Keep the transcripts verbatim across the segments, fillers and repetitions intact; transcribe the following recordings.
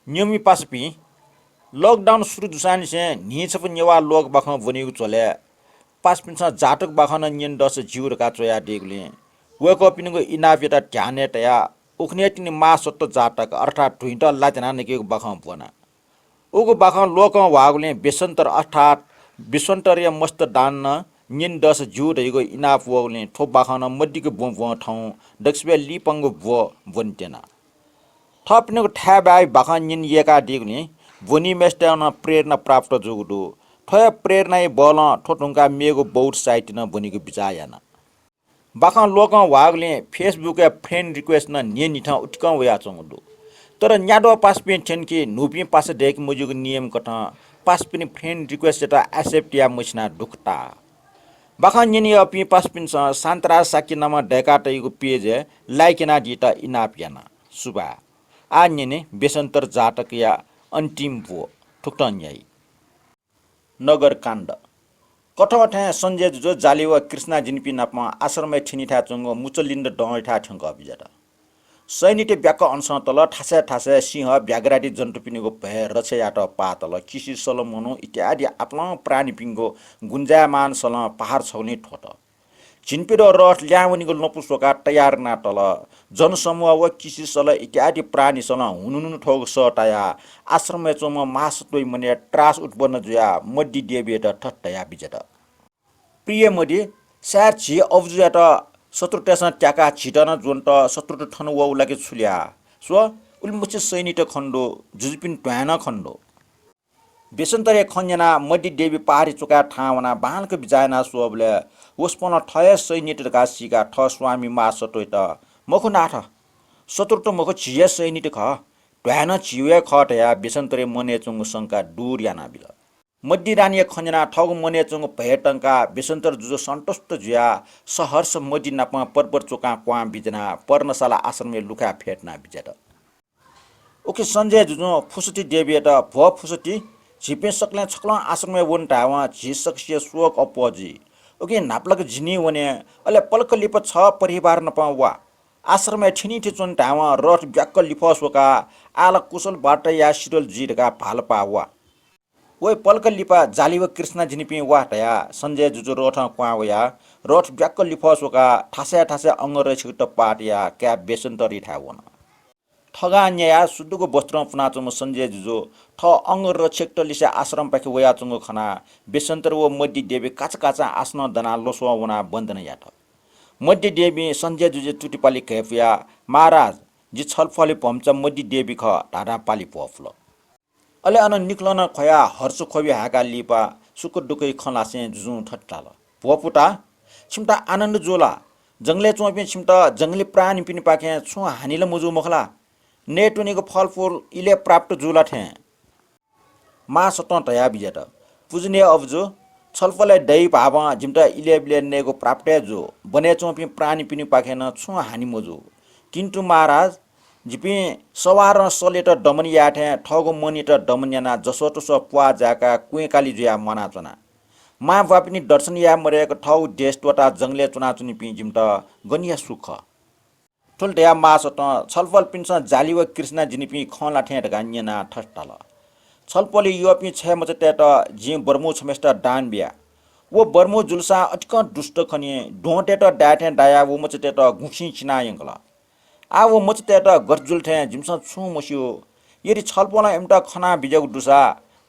नियमि पासापिं, lockdown सुरु जूसांनिसें न्हिं छपु नेवाः लोक बाखं ब्वनीगु झ्वलय् पासापिन्सं जातक बाखं नं न्यने दःसा ज्यू धकाः च्वयादीगुलिं वय्कःपिनिगु इनापयात ध्यानय् तयाः उखुन्हु तिनि माः सत्त जातक अर्थात् धुइँत लात्यानाः नकेगु बाखं ब्वना। उगु बाखं लोकं ह्वाःगुलिं बेसन्तर अर्थात् बेसन्तरया मस्त दान नं न्यने दःसा ज्यू धइगु इनाप वःगुलिं थ्व बाखं नं मदिक्क ब्वं ब्वं थौं दक्वसिबय् लिपांगु ब्व ब्वने त्यना। थःपिनिगु थाय् बाय् बाखं न्यने यय्कादीगुलिं ब्वनीम्हय्सित नं प्रेरणा प्राप्त जूगु दु। थ्व हे प्रेरणाया बलं थ्व धुंकाः मेगु बौद्ध साहित्य नं ब्वनीगु बिचाः याना। बाखं लोकं ह्वाःगुलिं Facebook-य् friend request नं न्हिं निथं उतिकं वयाच्वंगु दु। तर न्याद्वः पासापिं थ्यन कि न्हूपिं पासा दय्के मज्यूगु नियम कथं पासापिनि friend request-यात accept याये मछिनाः दुःख ताः। बाखं न्यने यःपिं पासापिन्सं शान्तराज शाक्य नामं दय्का तइगु page-य् like यानादीत इनाप याना। सुभाय्। आः न्यने बेसन्तर जातकया अन्तिम ब्व। थुकथं न्याइ। नगरकाण्ड। कथं थें सञ्जय जुजु, जाली व कृष्णा जिनिपिं नाप आश्रमय् थ्यनीथाय् च्वंगु मुचलिण्ड दँयाथाय् थ्यंकः बिज्यात। सैनिकत ब्याक्क अनसं तल। थासय् थासय् सिंह, व्याघ्रादि जन्तुपिनिगु भय रक्षा यायेत पाः तल। किसि सल, मनू इत्यादि आपालं प्राणीपिनिगु गुंजायमान सलं पहाड छगुलिं थ्वत। झिंप्यद्वः रथ ल्याहां वनीगु लँपु स्वकाः तयार याना तल। जनसमूह व किसि सल इत्यादि प्राणी सलं हुनुहुनु थ्वःगु सः तायाः आश्रमय् च्वंम्ह महासत्वया मनय् त्रास उत्पन्न जुयाः मद्दि देवीयात थथे धयाः बिज्यात। प्रिय मद्दि, सायद झी अबुजुयात शत्रुतय्सं त्याकाः झीत नं ज्वनेत शत्रुत थन वःगु ला कि छु ल्याः? स्व, उलिमछि सैनिकत खने दु, जुजुपिनि ध्वाँय् नं खने दु। बेसन्तरया खँ न्यनाः मद्दि देवी पहाडय् च्वकाः थाहां वनाः बांलाक बिचाः यानाः स्वःबलय् वसपोलं थः हे सैनिकत धकाः सीकाः थः स्वामी महासत्वयात, मखु नाथ, शत्रुत मखु, झी हे सैनिकत खः, ध्वाँय् नं झीगु हे खः धयाः बेसन्तरया मनय् च्वंगु शंका दूर यानाबिल। मद्दि रानीया खँ न्यनाः थःगु मनय् च्वंगु भय तंकाः बेसन्तर जुजु सन्तुष्ट जुयाः सहर्ष मद्दि नाप पर्वत च्वकाः क्वहां बिज्यानाः पर्णशाला आश्रमया लुखाय् फ्यतुना बिज्यात। उखे सञ्जय जुजुं फुसुति देवीयात, भ्व फुसुति, झीपिं सकलें छकलं आश्रमय् वने धायेवं झी सकसिया शोक अप्वः जुइ। उकिं न्हापालाक जिं वने, अले पलख लिपा छ परिवार नाप वा। आश्रमय् थ्यनीथें च्वने धायेवं रथ ब्याक्क लिफः स्वकाः आः ला कुशल बार्ता याये सिधल जुइ धकाः भालपाः वा। वइ पलख लिपा जाली व कृष्णा जिनिपिं वा धयाः सञ्जय जुजु रथं क्वहां वयाः रथ ब्याक्क लिफः स्वकाः थासय् थासय् अंगरक्षकत पाः तयाः काय् बेसन्तरयाथाय् वन। थगां न्यायाः सुदुगु वस्त्रं पुनाच्वंम्ह सञ्जय जुजु थः अंगरक्षकत लिसे आश्रमपाखे वयाच्वंगु खनाः बेसन्तर व मद्दि देवी काचाकाचां आसनं दनाः लसवं वनाः वन्दना यात। मद्दि देवीं सञ्जय जुजुया तुति पालि घय्पुयाः, महाराज, जि छलपोलया भम्चा मद्दि देवी खः धाधां पालि भ्वपुल। अले अन निकलं नं ख्वयाः हर्ष ख्वबि हाय्काः लिपा सुख दुःखया खँ ल्हासें जुजुं थथे धाल, भ्व पुता, छिमित आनन्द जू ला? जंगलय् च्वंपिं छिमित जंगली प्राणीपिनिपाखें छुं हानि ला मजू मखु ला? नयेत्वनीगु फलफुल इलय् प्राप्त जू ला थें? महासत्वं धयाबिज्यात, पूजनीय अबुजु, छलपोलया दया भावं जिमित इलय् बिलय् नयेगु प्राप्त हे जू। वनय् च्वंपिं प्राणीपिनिपाखें नं छुं हानि मजू। किन्तु महाराज, जिपिं सवारं सलयात दमन याये थें थःगु मनयात दमन यानाः जसोतसो प्वाः जाय्काः क्वँय्काली जुयाः म्वानाच्वना। मांबौपिनि दर्शन याये मदय्क थःगु देश त्वःताः जंगलय् च्वनाच्वनीपिं जिमित गन या सुख। थुलि धयाः महासत्वं छलपोलपिन्सं जाली व कृष्णा जिनिपिं खँ ल्हाथें धकाः न्यनाः थथे धाल, छलपोलया यःपिं छय् मचातय्त जिं बर्मू छम्हय्सित दान बिया। व बर्मू जुलसां अतिकं दुष्ट खनी, द्वहंतय्त दाये थें दायाः व मचातय्त गुँसिं चिनाः यंकल। आः व मचातय्त गथे जुल थें जिमिसं छुं मस्यू। यदि छलपोलं इमित खना बिज्याःगु दुसा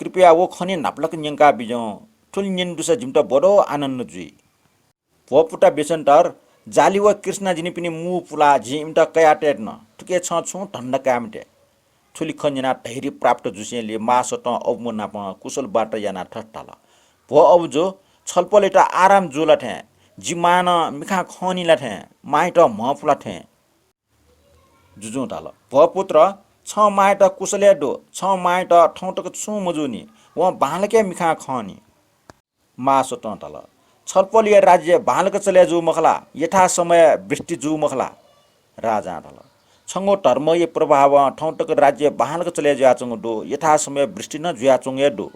कृपया व खँ नि न्हापालाक न्यंका बिज्याहुँ। थुलि न्यने दुसा जिमित बडो आनन्द जुइ। भ्व पुता बेसन्तर, जाली व कृष्णा जिनिपिनि मू पुलाः जिं इमित कयातये धुन। थुके छं छुं धन्दा काये मते। थुलि खँ न्यनाः धैर्य प्राप्त जुसेंलि महासत्वं अबुमु नाप कुशल बार्ता यानाः थथे धाल, भ्व अबुजु, छलपोलयात आराम जू ला थें? जि मां नं मिखां खंनि ला थें? मांयात म्हं पुला थें? जुजुं धाल, भ्व पुत्र, छं मांयात कुशल हे दु। छं मांयात थौं तक छुं मजूनि। वं बांलाक हे मिखां खंनि। महासत्वं धाल, छलपोलया राज्य बांलाक चले जू मखु ला? यथासमय वृष्टि जू मखु ला? राजां धाल, छंगु धर्मया प्रभावं थौं तक राज्य बांलाक चले जुयाच्वंगु दु, यथासमय वृष्टि नं जुयाच्वंगु हे दु।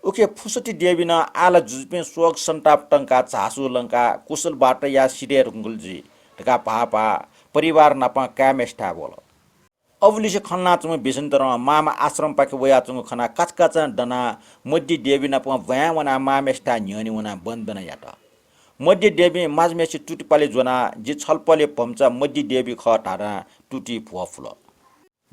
उखे फुसुति देवी नं आः ला जुजुपिं शोक सन्ताप तंकाः झासु लंकाः कुशल बार्ता याये सिधये धुंकल जुइ धकाः भाःभाः परिवार नाप काय्म्हय्सिथाय् वल। अबुलिसे खँ ल्हानाच्वंम्ह बेसन्तरं मांम्ह आश्रमपाखे वयाच्वंगु खनाः काचाकाचां दनाः मद्य देवी नाप ब्वाँय् वनाः मांम्हय्‌सिथाय् न्ह्यःने वनाः वन्दना यात। मद्य देवीं माझ्‌म्हय्‌सित तुतिपालि ज्वनाः जि छलपोलया भम्चा मद्य देवी खः धानाः तुतिइ भ्वपुल।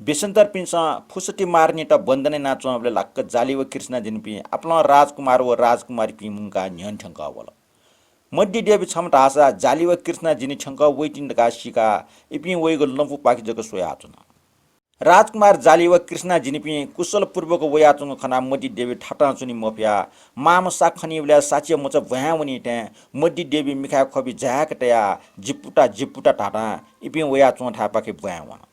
बेसन्तरपिन्सं फुसति मारनेत वन्दना यानाच्वंबलय् लाक्क जाली व कृष्णा जिनिपिं आपालं राजकुमार व राजकुमारीपिं मुंकाः न्ह्यःने थ्यंकः वल। मद्य देवी छम्ह धाःसा जाली व कृष्णा जिनि थ्यंकः वइतिनि धकाः सीकाः इपिं वइगु लँपुपाखे जक स्वयाच्वन। राजकुमार जाली व कृष्णा जिनिपिं कुशलपूर्वक वयाच्वंगु खनाः मद्य देवी थातां च्वने मफयाः मांम्ह साक्षी खनीबलय् साक्षीया मचा ब्वाँय् वनी थें मद्य देवी मिखाय् ख्वबि जाय्‌क तयाः जिपुता जिपुता धातां इपिं वयाच्वंथाय्‌पाखे ब्वाँय् वन।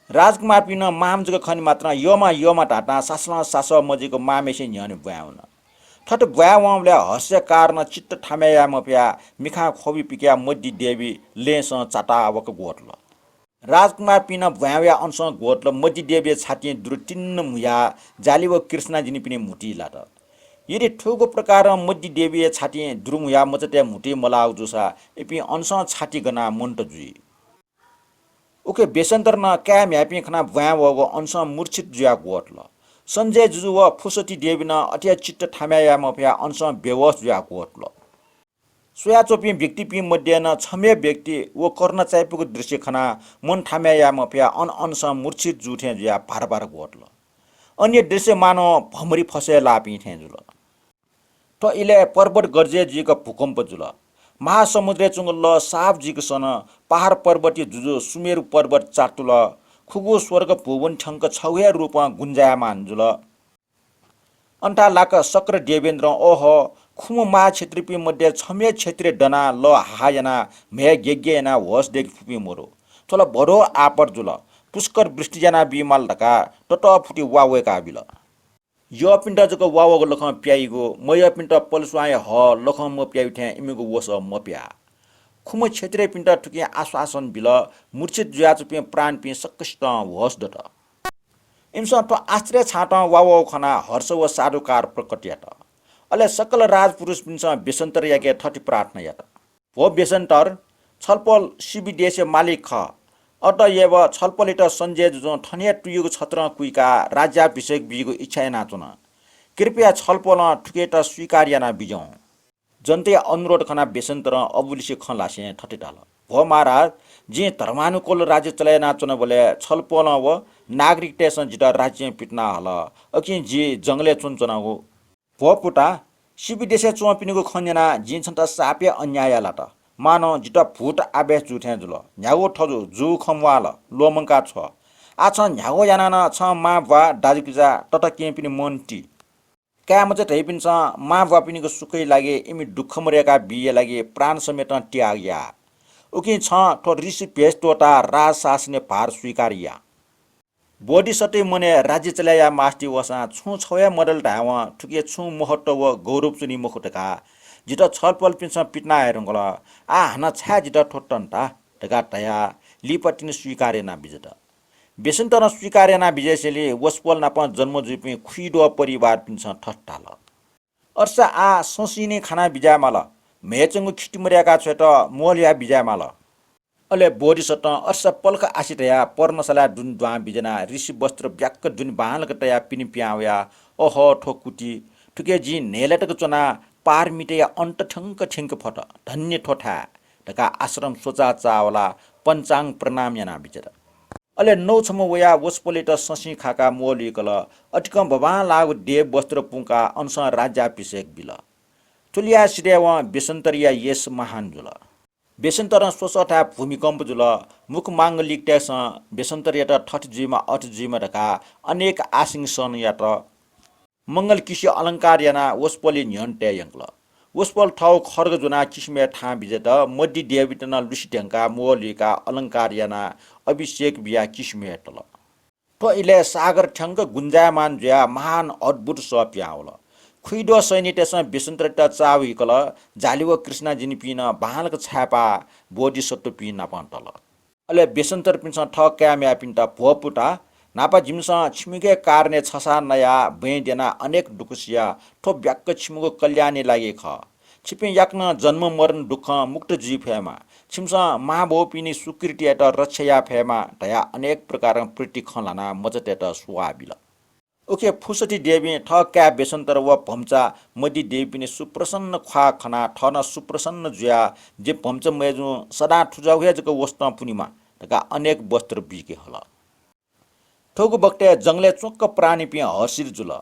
राजकुमारपिं नं मांम्ह जक खनी मात्रं यःम्ह यःम्ह धातां सासलं सासः मजुइक मांम्हय्‌सिया न्ह्यःने ब्वाँय् वन। थथे ब्वाँय् वंबलय् हर्षया कारणं चित्त थाम्हय् याये मफयाः मिखां ख्वबि पिकयाः मद्य देवी लँय्‌सं चाताः वक ग्वतल। राजकुमारपिं नं ब्वाँय् वयाः अनसं ग्वतल। मद्य देवीया छातिं दुरु तिन्न म्हुयाः जाली व कृष्णा जिनिपिनि म्हुतुइ लात। यदि थुगु प्रकारं मद्य देवीया छातिं दुरु म्हुयाः मचातय् म्हुतुइ मलाःगु जूसा इपिं अनसं छाति गनाः मन्त जुइ। उखे बेसन्तर नं काय् म्ह्याय्‌पिं खनाः ब्वाँय् वःगु अनसं मूर्छित जुयाः ग्वतल। सञ्जय जुजु व फुसती देवी नं अथे हे चित्त थाम्हय् याये मफयाः अनसं बेहोस जुयाः ग्वतल। स्वयाच्वंपिं व्यक्तिपिं मध्ये नं छम्ह व्यक्ति व करुणा चायापुगु दृश्य खनाः मन थाम्हय् याये मफयाः अन अनसं मूर्छित जू थें जुयाः भार भार ग्वतल। अन हे दृश्य मानवं भमरी फसय् लाःपिं थें जुल। थ्व इलय् पर्वत गर्जय् जुइक भूकम्प जुल। महासमुद्रय् च्वंगु लः साफ जुइक सन। पहाड पर्वतया जुजु सुमेरु पर्वत चातुल। खुगू स्वर्ग भुवन थ्यंक छगू हे रूपं गुंजायमान जुल। अन थाय् लाक्क शक्र देवेन्द्रं, ओहो, खुम्ह महाक्षत्रियपिं मध्ये छम्ह हे क्षत्रिय दनाः लः हाहा यानाः म्हय् गेगे यानाः होश दय्‌के फुपिं मरु। थ्व ला बडो आपत जुल। पुष्कर वृष्टि यानाबी माल धकाः ततःफुति वा वय्‌काबिल। यःपिन्त जक वा वःगु लखं प्याइगु, मयःपिन्त पलस्वांया हः लखं मप्याइगु थें इमिगु वसः मप्याः। खुम्ह क्षत्रियपिन्त थुकिं आश्वासन बिल। मूर्छित जुयाच्वंपिं प्राणपिं सकसितं होश दत। इमिसं थ्व आश्चर्य छातं वा वःगु खनाः हर्ष व साधुकार प्रकट यात। अले सकल राजपुरुषपिन्सं बेसन्तरयाके थथे प्रार्थना यात, भो बेसन्तर, छलपोल शिवि देशया मालिक खः। अतएव छलपोलयात सञ्जय जुजुं थन हे तुयुगु छत्रं कुइकाः राज्याभिषेक बीगु इच्छा यानाच्वन। कृपया छलपोलं थुकियात स्वीकार यानाबिज्याहुँ। जनतया अनुरोध खनाः बेसन्तरं अबुलिसे खँ ल्हासें थथे धाल, भो महाराज, जिं धर्मानुकूल राज्य चले यानाच्वनाबलय् छलपोलं व नागरिकतय्‌सं जितः राज्यं पितिना हल। उकिं जि जंगलय् च्वनाच्वनागु। भो पुता, शिवि देशय् च्वंपिनिगु खँ न्यनाः जिं छन्त साप हे अन्याय यालात। मानं जितः भूत आवेश जू थें जुल। न्ह्यागु थजु, जूगु खँ म्वाःल, ल्वःमंका छ्व। आः छं न्ह्यागु यानाः नं छं मांबुवा, दाजुकिजा, तताकेहेँपिनि मन ति। काय्‌मचा धइपिन्सं मांबुवापिनिगु सुखया लागि इमि दुःख मदय्‌का बीया लागि प्राण समेतं त्याग या। उकिं छं थ्व ऋषि भेष त्वःताः राजशासनया भार स्वीकार या। बोधिसत्वया मनय् राज्य चले याये मास्ति वःसां छुं छगू हे मदल धायेवं थुकिया छुं महत्व व गौरव च्वनी मखु धकाः जितः छलपोलपिन्सं पितिना हये धुंकल। आः हानं छाय् जितः थ्व तन्ता धकाः धयाः लिपा तिनि स्वीकार याना बिज्यात। बेसन्तरं स्वीकार याना बिज्यासेंलि वसपोल नाप जन्म जूपिं खुइद्वः परिवारपिन्सं थथे धाल, अथेसा आः संसिनि खाना बिज्याये माल। म्हय् च्वंगु खिति मदय्‌का छ्वयेत म्वःल्हुया बिज्याये माल। अले बोधिसत्वं अथेसा पलख आसे धयाः पर्णशालाय् दुने दुहां बिज्यानाः ऋषि वस्त्र ब्याक्क दुने बांलाक तयाः पिने पिहां वयाः, अहो, थ्व कुति, थुके जिं न्हय्‌ला तक च्वनाः पारमिताया अन्त थ्यंक थ्यंके फत। धन्य थ्व थाय् धकाः आश्रम स्वचाः चाःवलाः पञ्चाङ्ग प्रणाम याना बिज्यात। अले नौ छम्ह वयाः वसपोलयात संसिं खाकाः म्वःल्हुइकल। अतिकं बबांलाःगु देव वस्त्र पुंकाः अनसं राज्याभिषेक बिल। थुलिया सिधय्‌वं बेसन्तरया यश महान जुल। बेसन्तरं स्वसःथाय् भूमिकम्प जुल। मुख मांगलिकतय्‌सं बेसन्तरयात थथे जुइमा, अथे जुइमा धकाः अनेक आशिंग सन यात। मंगलकिसि अलंकार यानाः वसपोलया न्ह्यःने तये यंकल। वसपोल थःगु खड्ग ज्वनाः किसिमय् थाहां बिज्यात। मद्य देवीत नं लुसि ध्यंकाः म्वःल्हुइकाः अलंकार यानाः अभिषेक बियाः किसिमय् तल। थ्व इलय् सागर थ्यंक गुंजायमान जुयाः महान अद्भुत सः पिहां वल। खुइद्वः सैनिकतय्‌सं बेसन्तरयात चाःहुइकल। जाली व कृष्णा जिनिपिं नं बांलाक छाय्‌पाः बोधिसत्वपिं नाप तल। अले बेसन्तरपिन्सं थः काय्‌म्ह्याय्‌पिन्त, भो पुता, न्हापा जिमिसं छिमिगु हे कारणय् छसाः नयाः बँय् द्यनाः अनेक दुःख सिया। थ्व ब्याक्क छिमिगु कल्याणया लागि खः। छिपिं याकनं जन्म मरण दुःखं मुक्त जुइ फयेमा, छिमिसं मांबौपिनि सुकृतियात रक्षा याये फयेमा धयाः अनेक प्रकारं प्रीति खँ ल्हानाः मचातय्त सुवाः बिल। उखे फुसती देवीं थः काय् बेसन्तर व भम्चा मद्दी देवीपिनि सुप्रसन्न ख्वाः खनाः थः नं सुप्रसन्न जुयाः जि भम्चा मय्जुं सदां थुजाःगु हे जक वसतं पुनेमा धकाः अनेक वस्त्र बीके हल। थुगु बखतय् जंगलय् च्वंक प्राणीपिं हर्षित जुल।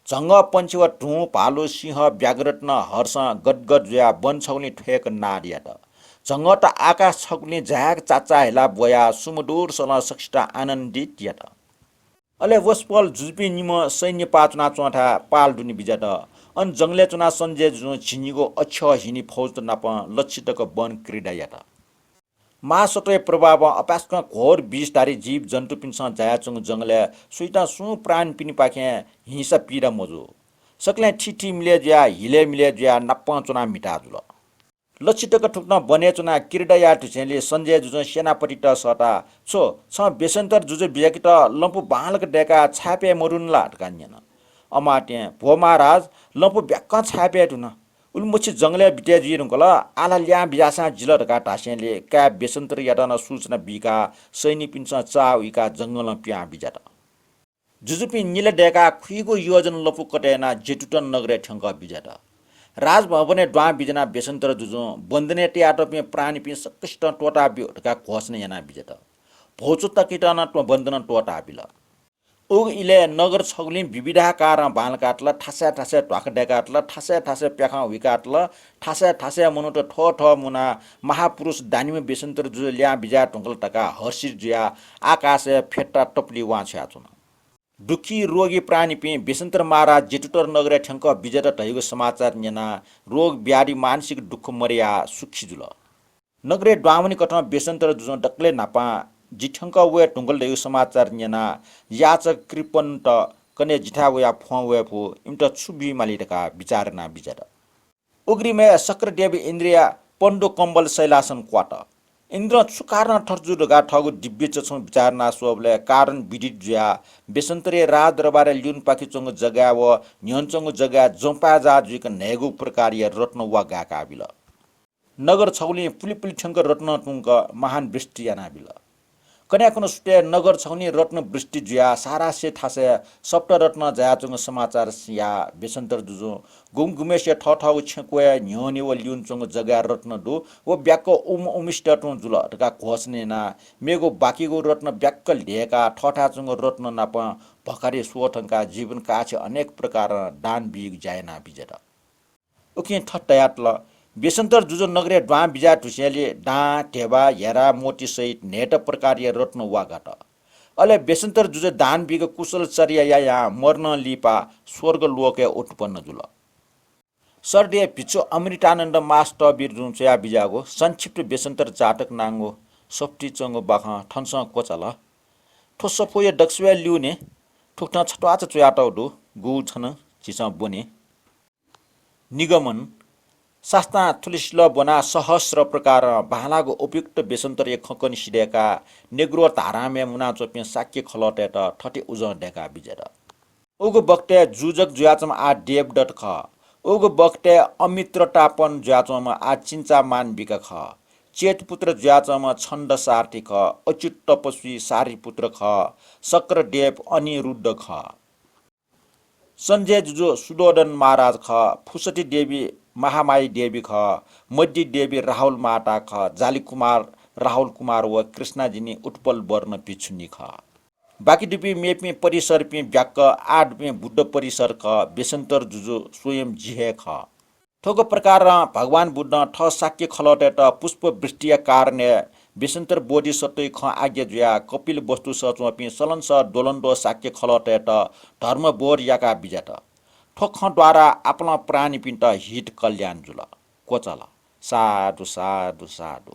झंगः पंक्षी व धुं, भालु, सिंह, व्याघ्रत नं हर्षं गदगद जुयाः वन छगुलिं थ्वय्क नाद यात। झंगःत आकाश छगुलिं झाय्क चाचा हिला ब्वयाः सुमधुर सलं सकसितं आनन्दित यात। अले वसपोल जुजुपिं निम्ह सैन्य पाः च्वनाच्वंथाय् पाल दुने बिज्यात। अन जंगलय् च्वनाः सञ्जय जुजुं झिंनिगू अक्षौहिणी फौजत नाप लच्छि तक वन क्रीडा यात। महासत्वया प्रभावं अपाय्सकं घोर विषधारी जीवजन्तुपिन्सं जायाच्वंगु जंगलय् सुइतं सुं प्राणीपिनिपाखें हिंसा पीडा मजू। सकलें थीथी मिलय् जुयाः, हिलय् मिलय् जुयाः नापं च्वनाः म्हिता जुल। लच्छि तक थुकथं वनय् च्वनाः क्रीडा याये धुसेंलि सञ्जय जुजुं सेनापतित सःताः, "छु, छं बेसन्तर जुजु बिज्याकेत लँपु बांलाक दय्काः छाय् प्याये मधुन ला?" धकाः न्यन। अमात्यं, "भो महाराज, लँपु ब्याक्कं छाय् प्याये धुन। उलिमछि जंगलय् बिते जुइ धुंकल, आः ला ल्याहां बिज्याःसां जिल" धकाः धासेंलि काय् बेसन्तरयात नं सूचना बीकाः सैनिकपिन्सं चाः उइकाः जंगलं पिहां बिज्यात। जुजुपिं निला दय्काः खुइगू योजन लँपु कथय् यानाः जेतुतर नगरय् थ्यंकः बिज्यात। राजभवनय् दुहां बिज्यानाः बेसन्तर जुजुं बन्दनय् तयातःपिं प्राणीपिं सकसितं त्वःताब्यु धकाः घोषणा यानाः बिज्यात। भौचु तकितं नं त्व-, बन्दनं त्वःताबिल। उगु इलय् नगर छगुलिं विविधाकारं बांलाकातल, थासय् थासय् ध्वाखा दय्कातल, थासय् थासय् प्याखं हुइकातल, थासय् थासय् मनूत थः थः मुनाः महापुरुष दानिम्ह बेसन्तर जुजु ल्याहां बिज्याये धुंकल धकाः हर्षित जुयाः आकाशय् फेट्टा तपुलि वां छ्वयाच्वन। दुःखी रोगी प्राणीपिं बेसन्तर महाराज जेतुतर नगरय् थ्यंकः बिज्यात धइगु समाचार न्यनाः रोग व्याधि मानसिक दुःख मदयाः सुखी जुल। नगरय् दुहां वनीकथं बेसन्तर जुजुं दकलय् न्हापां जि थ्यंकः वये धुंकल धइगु समाचार न्यनाः याचक कृपन्त कन्हय् जिथाय् वयाः फ्वं वये फु, इमित छु बी माली धकाः बिचाः यानाः बिज्यात। उघ्रिमय् शक्रदेव इन्द्रया पण्डु कम्बल शैलासन क्वात। इन्द्रं छु कारणं थथे जू धकाः थःगु दिव्य चक्षुं बिचाः यानाः स्वःबलय् कारण विदित जुयाः बेसन्तरया राजदरबारया ल्यूनेपाखे च्वंगु जगय् व न्ह्यःने च्वंगु जगय् जंपाय्‌जा जुइक न्हय्‌गू प्रकारया रत्न वा गाय्‌काबिल। नगर छगुलिं पुलिपुलि थ्यंक रत्न तुंक महान वृष्टि यानाबिल। कन्हय् खुन्हु सुथय् नगर छगुलिं रत्न वृष्टि जुयाः सारांशे थासय् सप्तरत्न जायाच्वंगु समाचार सियाः बेसन्तर जुजुं गुम्हगुम्हेसिया थःथःगु छेँ क्वय् न्ह्यःने व ल्यूने च्वंगु जगय् रत्न दु व ब्याक्क उम्ह उम्हेसित तुं जुल धकाः घोषणा यानाः मेगु बाकीगु रत्न ब्याक्क ल्ह्यय्‌काः थःथाय् च्वंगु रत्न नाप भखारि स्वथंकाः जीवन काःछि अनेक प्रकारं दान बीगु ज्या यानाबिज्यात। उकिं थथे धयातल, बेसन्तर जुजु नगरय् दुहां बिज्याये धुसेंलि दां, ध्यबा, हेरा, मोती सहित न्हय्‌त प्रकारया रत्न वा गात। अले बेसन्तर जुजु दान बीगु कुशल चर्या यायां मरणं लिपा स्वर्ग लोकय् उत्पन्न जुल। सरदेय भिक्षु अमृतानन्द महास्थविरजुं च्वया बिज्याःगु संक्षिप्त बेसन्तर जातक नांगु सफुतिइ च्वंगु बाखं थनसं क्वचाल। थ्व सफूया दक्वसिबय् ल्यूने थुकथं छत्वाःचा च्वयातःगु दु, गुगु छन्हु झीसं ब्वने। निगमन, शास्तां थुलि सिलः ब्वनाः सहस्र प्रकारं बांलाःगु उपयुक्त बेसन्तरया खँ कने सिधय्‌काः नेग्रो धारामय् मुनाच्वंपिं शाक्य खलःतय्‌त थथे उजं दय्‌काः बिज्यात। उगु बखतय् जूजक जुयाच्वंम्ह आः देवदत्त खः। उगु बखतय् अमित्रतापन जुयाच्वंम्ह आः चिन्चामान्बिका खः। चेतपुत्र जुयाच्वंम्ह छन्द सारथी खः। अच्युत तपस्वी सारिपुत्र खः। शक्रदेव अनिरुद्ध खः। सञ्जय जुजु सुधोधन महाराज खः। फुसती देवी महामाया देवी खः। मद्दी देवी राहुल माता खः। जाली कुमार राहुल कुमार व कृष्णाजिनी उत्पल वर्ण भिक्षुणी खः। बाकी दुपिं मेपिं परिसरपिं ब्याक्क आः दुपिं बुद्ध परिसर खः। बेसन्तर जुजु स्वयं जि हे खः। थुगु प्रकारं भगवान बुद्धं थः शाक्य खलःतय्‌त पुष्पवृष्टिया कारणय् बेसन्तर बोधिसत्वया खँ आज्ञा जुयाः कपिलवस्तुस च्वंपिं सलंसः द्वलंद्वः शाक्य खलःतय्‌त धर्मबोध याकाः बिज्यात। थ्व खँ द्वारा आपालं प्राणीपिन्त हित कल्याण जुल। क्वचाल। साधु, साधु, साधु।